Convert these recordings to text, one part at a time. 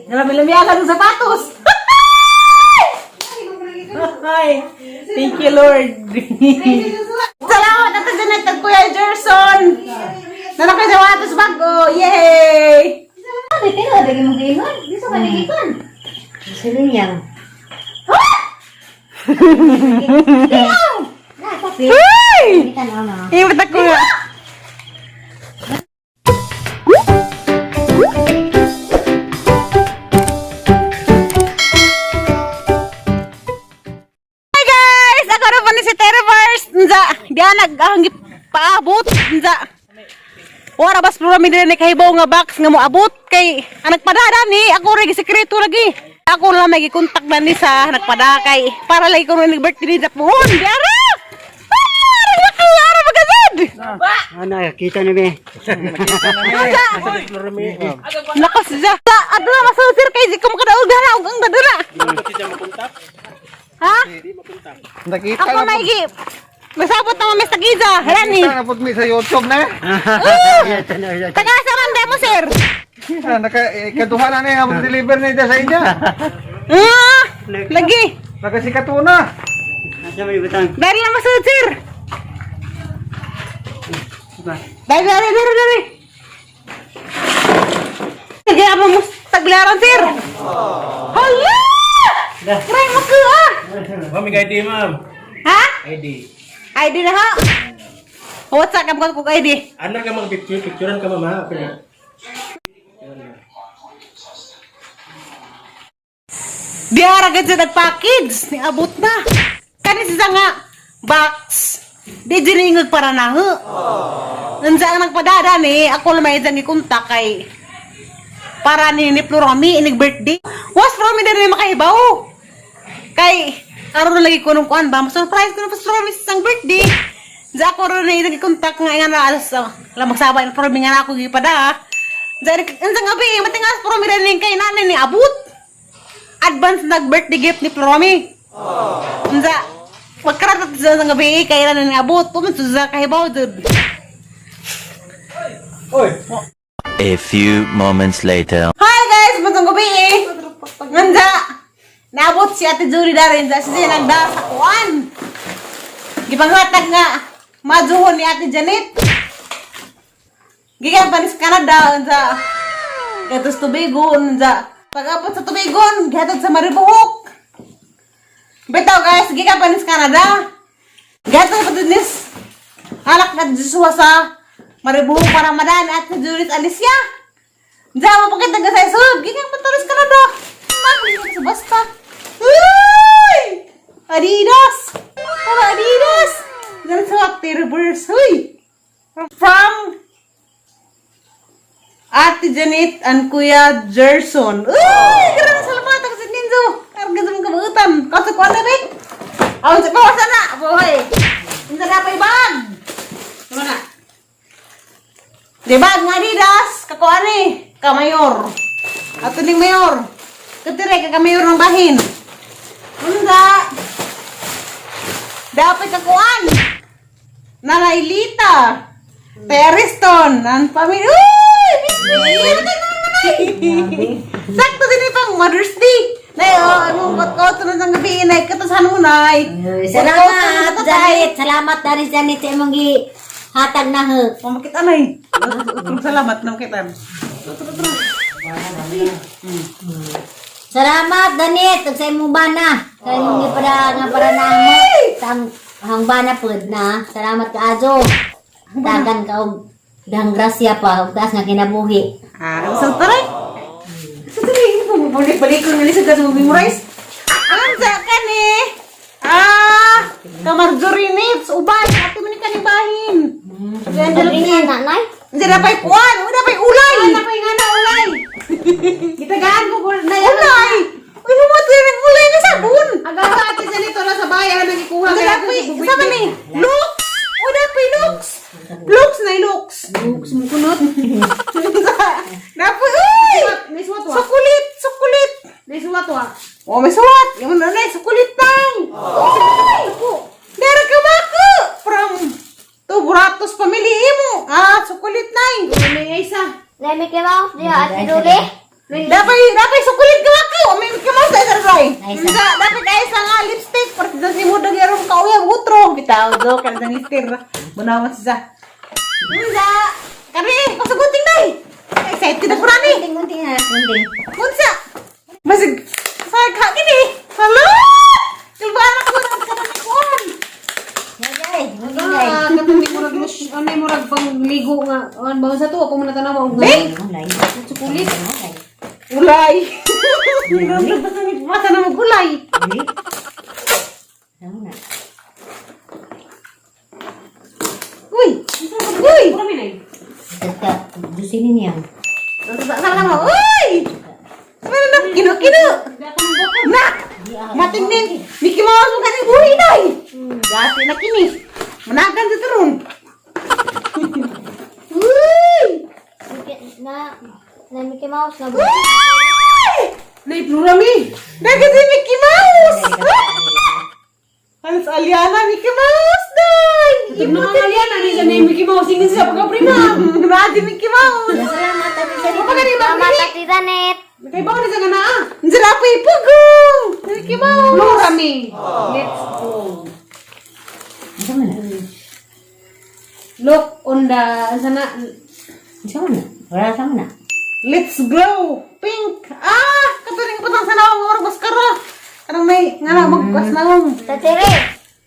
Nalami-lami agad ang sapatos. Ay, thank you, Lord. Salamat, Ate Janet at Kuya Gerson. Nalaki sa sapatos bago. Yay! Pero lagi mo giingon. Di sa kanigikon. Sino niyang? Uy! Kita na na. Yung batak ko nga. Hi guys! Ako na po ni si Terrorverse. Nza, diyan nag paabot. Nza. Wala bas pero mi ni kahibaw nga box nga moabot kay ang nagpadada ni ako ra gisekreto lagi. Ako lang may gikontak na ni sa nagpada kay para lagi ko nag birthday ni sa puhon. Di ara. Ara ko ara magazad. Ano, kita na mi. Lakas siya. Sa aduna masusir kay di ko makadaog dara og ang dadura. Ha? Nakita Ako na may gi Masabot na mami sa giza. Hala ni. Nakita na po mi sa YouTube na. Taga sa man demo sir. Ah, naka eh, kaduha na niya ang deliver na ida sa inyo. Ah, lagi. Nakasikat na. Asa may butang? Dari lang masunod sir. Dari, dari, dari, dari. Sige, amo mo taglaran sir. Hala! Kray mo ko ah. Ma'am, may ID, ma'am. Ha? ID. ID na ha? What's up kam ko ID? Ano ka mga picture? Picturean ka, ma'am, ha? Okay na. Diara gid sa nagpackage ni abot na. Kani siya nga box. Di diningog para na ho. Nandiyan ang nagpadada ni ako lang may isang ikontak kay para ni Florami inig birthday. Was Florami na rin makahibaw. Kay aron lagi ko nung kuan ba, surprise ko na pa Florami sa isang birthday. Diyan ako ron na isang ikontak nga nga na alas la magsabay ng Florami nga na ako gipada. Diyan ang gabi matingas Florami rin kay nanay ni abot advance nag birthday gift ni Florami. Unsa magkaratat sa nga gabi kay na ni abot tuman sa kahibaw jud. A few moments later. Hi guys, magandang gabi eh. Nanda, naabot si Ate Julie darin sa siya nagda sa kuan. Gipanghatag nga majuhon ni Ate Janet. Gikan pa ni sa Canada unsa. Gatos tubigon unsa. Pag-abot sa tubigon, gihatod sa Maribuhok. Bitaw guys, gikan pa ni sa Canada. Gihatod pa din nis alak na Joshua sa Maribuhok para madaan Ate Julie Alicia. Diyan mo pakita ka sa isod. Gikan pa tulis ka na do. Sa basta. Uy! Adidas! Para Adidas! Diyan sa reverse. Uy! From Ate Janet and Kuya Gerson. Uy! Grabe salamat ako sa Ninzo. Karga sa mga kabuutan. Kaso ko na ba? Aw, sa bawas na. Boy. Hindi na pa ibag. Tama na. Di ba, nga Adidas, kakuan eh, kamayor. Ato ning mayor. Katire ka kamayor ng bahin. Unda. Dapat kakuan. Nanaylita. Teriston, ang pamilya. Uy! Biscuit! Sakto din pang Mother's Day. Nay, oh, anong kot-kot na sang gabi, nay, katasan mo, nay. Salamat, Janet. Salamat dari Janet sa imong gi hatag na ho. Pamakita, nay. Salamat na kita. Salamat, Janet, ug sa imong bana. Sa imong gipada nga para na mo. Sa ang ang bana pud na. Salamat kaayo. Dagan ka og dahang grasya pa ug taas nga kinabuhi. Ah, sa taray. Sa taray, balik-balik ko nila sa kaso memorize. Ang sa kani. Ah, kamarjorinits, uban, ate mo ni kanibahin. Diyan Sabi nga nanay. Hindi na pa'y kuwan, wala pa'y ulay. Wala pa'y nga na ulay. Gitagaan ko na ulay. Uy, humot rin ang ulay na sabon. Agawa ate sa nito na sa bayan nagikuha Wala kaya pa'y, sama ni, looks. Wala pa'y looks. Looks na looks. Looks mo kunot. Napoy, uy! May suwat wa. Sukulit, sukulit. May suwat wa. Oh, may suwat. Yung nanay, sukulit tang. Uy! Dara ka mako. From to Buratos family imo. Ah, sukulit nay. May isa. Let me get off diha at Duli. Dapat Napay sukulit ka ako. May Mickey Mouse ay saray. Nice. Unsa dapat ay sa nga lipstick para sa si mo nagyarong kauyab utro. Bitaw do kan sa mister. Munawan siya. Unsa? Kani, pasugutin day. Excited ako rani. Unting, unting na. Unting. Unsa? Masig sa ka kini. Hello. Kilbara ko na kapanikuan. Day, unting day. Ah, katong ni murag ano ni murag pangligo nga. An ba sa to ako muna tanaw og Bek! Ulay. Sukulit. Ulay. Masa na mo gulay. Uli. Ano na? Uy. Uy. Kami na. Tata, dusinin niya. Sama na mo. Uy. Sama na kino kino. Na. Matingning. Mickey Mouse mo kasi buhi day. Gasi na kini. Managan sa turon. Uy. Na, na Mickey Mouse na Uy! Nay plurami. Dagat si Mickey Mouse! Halos Aliana, Mickey Mouse, day! Ito na nga yan, ani sa ni Mickey Mouse ingin sa pagka-prima. Grabe, Mickey Mouse! Salamat, Ate Janet. Ano pa gani ba? Salamat, Ate Janet. Kay ba ni sa nga naa? Ang sarap ay pugong! Mickey Mouse! Plurami. Let's go. Ano man na? Look on the sana Ano man na? Wala sa man na. Let's glow! Pink! Ah! Katuling patang sa nawang orang maskara! Kanang may, nga na, magkas na lang. Tatere.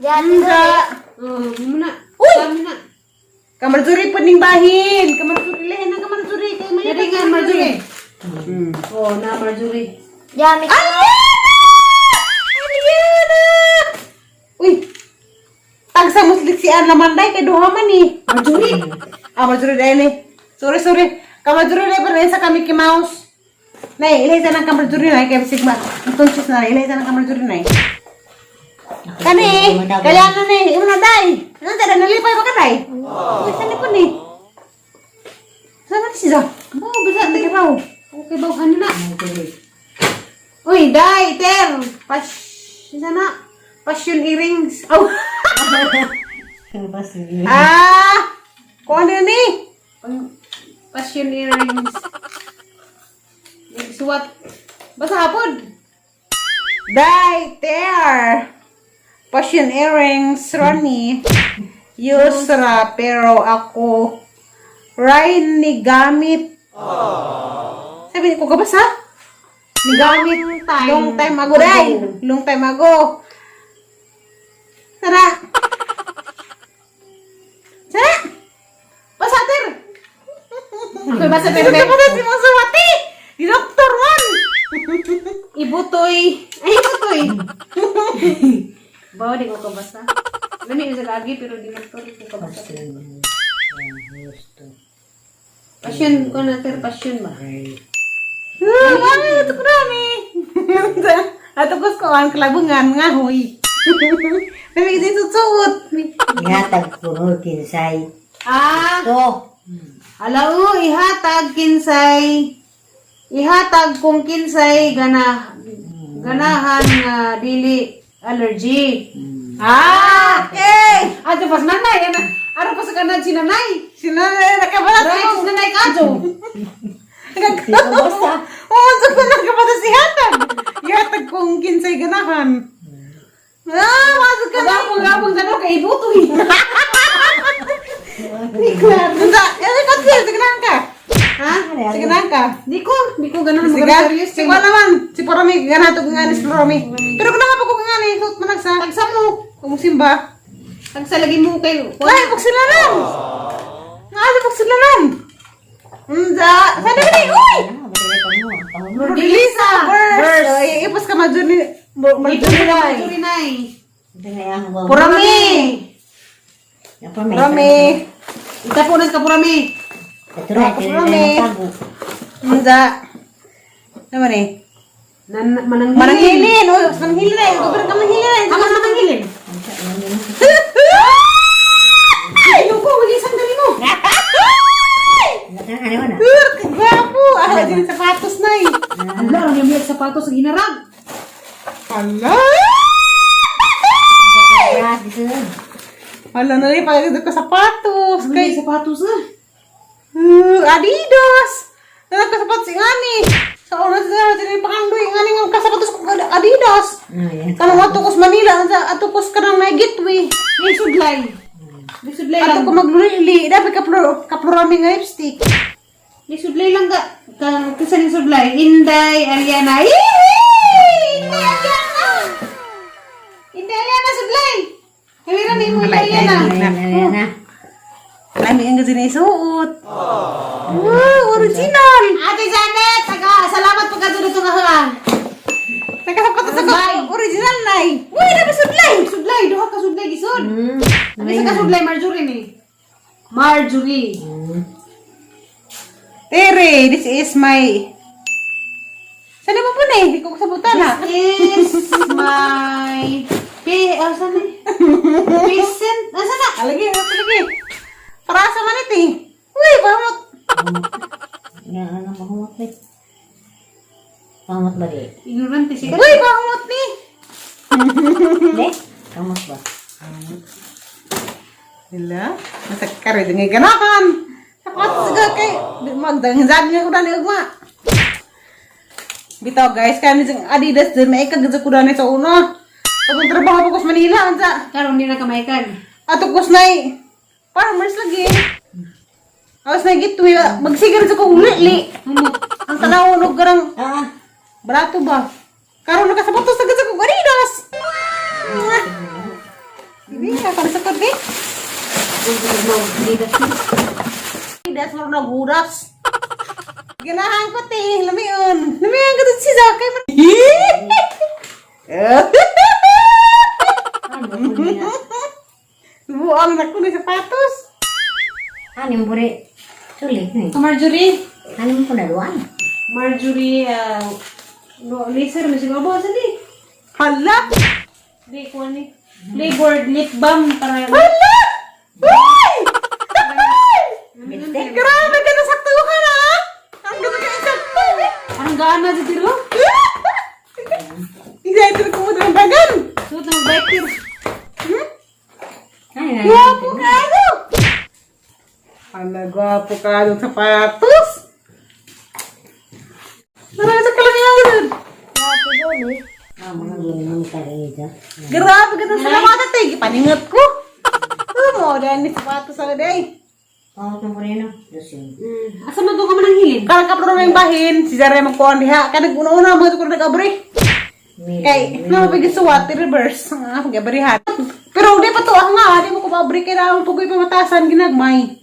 Diyan, Sa, Oh, mo na. Uy! Dami na. Kamarsuri po ning bahin! Kamarsuri, lihin ang kamarsuri. Kay may Dali nga Marjorie. Oh, na Marjorie. Diyan, Mickey Aliana! Aliana! Uy! Tagsa muslik si Anna Manday kay duha man eh. Marjorie. Ah, Marjorie dahil eh. Sorry, sorry. Kamarjorie dahil pero sa kami Mickey Mouse. Nay, ilay sa nang kamarjorie na kay sigma. Itong cheese na ilay sa nang kamarjorie na. Kani, kailangan ni, imo na day. Ano tada nalipay ba ka day? Uy, saan ni po ni? Saan man siya? Oh, bisa Sige raw. Okay ba ano na? Uy, dai, ter. Pas sana. Passion earrings. Oh. Ah! Kung ano ni? Passion earrings. Nagsuwat. Basta hapon. Dai, there. Passion earrings, Ronnie. Yusra, pero ako, Ryan ni gamit. Sabi ko ka ba sa? Ni gamit. Long time. Long time ago, Day. Long time ago. Tara. Tara. Basta, ter. Okay, basta Pero pero. pa si Masuwati. Di Dr. Juan. Ibutoy. Ay, ibutoy. Bawa di ko kabasa. Lami sa lagi pero di man ko kabasa. Passion ko na ter passion ba? Ah, ito ko nami. Ato ko sa ang kalabungan nga huy. May mga suot. Ihatag ko no, kinsay. Ah, To. Alao, ihatag kinsay ihatag kung kinsay gana ganahan nga dili allergy. Ah, okay. Ato pas nanay ana ara pa sa kanan si nanay. Sino na nakabalat Right, si nanay kadto. Nagkabasa. Oo, sa ko nagkabasa si Hatag. Ihatag kung kinsay ganahan. Ah, masuk ka na. Gapong gapong sa kay ibutoy. Unsa? Eh, katwil, sige ka. Ha? Sige na ka. Di ko ganahan Sige, mag-serious. sige naman. Si Porami, ganato ko nga ni si Porami. Pero kung nakapag ko nga ni, suot mo nagsa. Tagsa mo. Kung simba. Tagsa lagi mo kay Ay, pagsilaran! Naasa pagsilaran! Unsa? Sana ba ni? Uy! Ah, batay ka mo. Lisa! Verse! Ay, ipos ka majuri. Majuri na. Marjorie nay. Purami! Purami! Itapo na ka purami. Purami! Unsa? Naman eh. Nan manang Mananghilin! Uy, mananghilin eh. Gobern ka mananghilin eh. Amas mananghilin. Ay, ko, wala isang dali mo. Ano na? Ur, kagwapo! Ah, din sapatos na eh. Ala, ang lamig sapatos sa ginarag. Hala! Hala na rin, pagkakita ko sapatos. Kay Kay, sapatos na. Adidas! Nalap ko sapatos si Ngani. Sa oras na sila pangandoy nga ning kasapatos ko Adidas. Ay, Kanang ato ko sa Manila, sa ato ko sa kanang may gateway. May sudlay. May sudlay Ato lang. ko magluli, dapat kaplor kaplorami nga lipstick. May sudlay lang ka. Kasa ni sudlay. Inday Ariana. Yee! Inday Ariana! Inday Ariana sudlay! Kamera ni mo Inday Ariana. Ayan na. Lami ang gasin isuot. Wow, original. Ate Janet, taga, salamat po ka dito nga ha. Nakasapatos ako. Original na eh. Uy, dapat sudlay. Sudlay, duha ka sudlay gisod. Hmm. Ang isa ka sudlay Marjorie ni. Marjorie. Tere, this is my... Sana mo po na eh. Hindi ko kasabutan ha. This is my P, oh, saan eh? Patient, asa na? Alagi, alagi. Para sa manit eh. Uy, pamot. Yan, ano, mahumot ni. Pamot ba di? Ignorante siya. Uy, pamot ni. Di? Pamot ba? Hala, masakar rin nga ganahan. Sapatos ka kay magdangzag nga ko na ni Ugma. Bitaw guys, kami sa Adidas din, may ikagad sa kudanay sa una. Pag trabaho ko sa Manila, ansa. Karon di na kamaykan. Ato ko snay. Farmers lagi. Awas na gitwi, magsigar sa kong lili. Ang tanaw og garang Ah, barato ba? Karon nakasapatos agad sa kong Adidas. Hindi, ako sa kod eh. Adidas mo na guras. Ganahan ko te, lamion. Lamion ko si Zakay. ano po niya? Buang na ko ni sapatos. Ano mo rin? Sulit ni. Ka Marjorie. Ano mo po na luwan? Marjorie, no, laser, may siguro ba? Saan eh? Hala! Di, kuha ni. Flavored lip balm para Hala! Uy! Grabe ka na sakto ka na! ah! Ang ganda ka sakto! Parang gaana sa tiro. Excited ko mo ng dagan! Suot ng biker. Ay, ay, Gwapo ka ano! Hala, gwapo ka ano sapatos! Marami sa kalamihan! Ah, mga ganun ka rin dyan. Grabe ka na salamat ate! Gipaningat ko! Mo, dahil ni sapatos sa day. Pamot mo po rin, no? Diyos yun. Asa man ka man ang hilin? Karang kapro na yung bahin, si Zara magkuhan diha. Kanag una-una, mga ko nag-abre. Kay, no, pag suwat, reverse, ang akong gabarihan. Pero di pa to, ah nga, di mo ko maabre kay na ang pugoy pamatasan, ginagmay.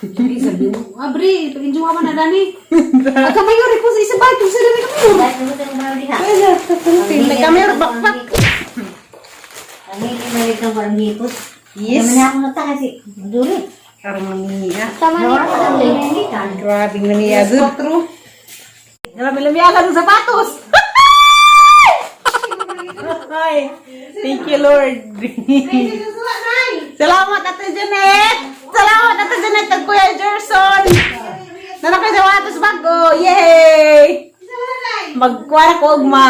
Hindi sabi mo. Abri, pag-enjoy ka man na dani. Ang kamayo rin po sa isang bike. Kung sila rin kamayo. Bakit mo ito ng diha? May kamera, backpack. Ang hindi mali kang parang hipos. Yes. Naman ako nata kasi maduri. Karang namiya. Tama niya pa sa linikan. Grabe namiya, dude. Grabe lamiya ka ng sapatos. Ay, thank you, Lord. Salamat, Ate Janet. Salamat, Ate Janet at Kuya Gerson. Nanakay sa sapatos bago. Yay! Magkuha na ko ugma.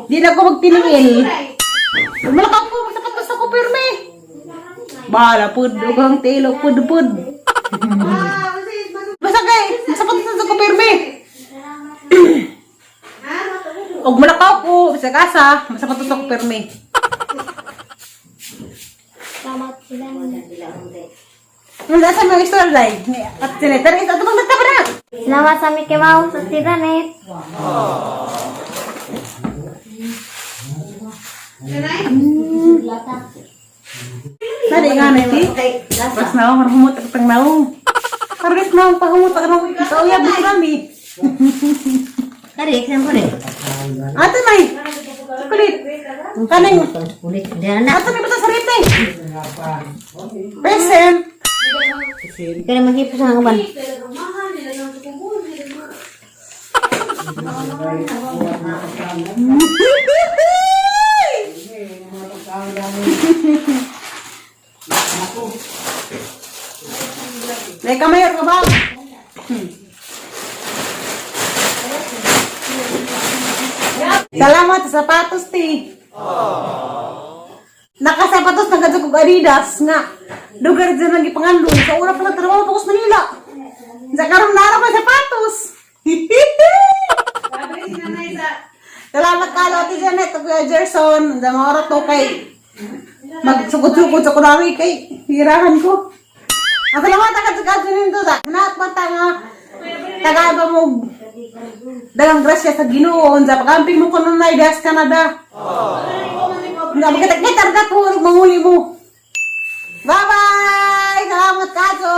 Di na ako magtinuil. Malakaw ko, magsapatos ako pirme. Bahala, pud, ugang tilo, pud, pud. Basta kay, masapatos na sa ko pirme. Og malakaw ko, sa kasa, masapatos ako pirme. Wala sa mga istorya day. Ni at senator is ato bang nagtaba na. Salamat sa Mickey Mouse at si Janet. Nadi nga na ti. Pas na ako humutak tang naong. Parang na pahumutak na ikaw ya kami. Kari, exam po rin. Ato nay. Kulit. Kaning Ulit. Hindi na. ato ni basta sarite. Present. Kaya maghipos ang kaban. May kamayor ka ba? Salamat sa sapatos, ti. Nakasapatos na kadto kog Adidas nga. Lugar dyan ang gipangandoy. Sa una pa sa trabaho pa ko sa Manila. Sa karon nara pa sapatos. Sabi si nanay sa. Salamat ka, Ate Janet, Kuya Gerson. Ang mga oras to kay magsukot-sukot sa kunari kay hirahan ko. Ang salamat ka sa kadyo nito sa naat mata nga taga ba mo dagang grasya sa Ginoo sa pagamping mo kuno na das Canada. Nga magkita-kita ka ko manguli mo. Bye-bye! Salamat kaso.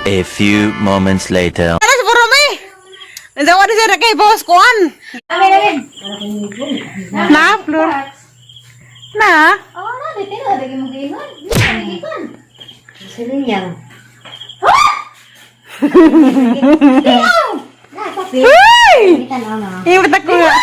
A few moments later. Ano sa Borome? Ang sawa na siya kay boss kuan. Amin, amin. Na, Flor. Na. Oh, na, di pero lagi mo giingon. Di na giingon. Sino niyang? Na, papel. Uy! Kita na, no. Yung batak ko nga.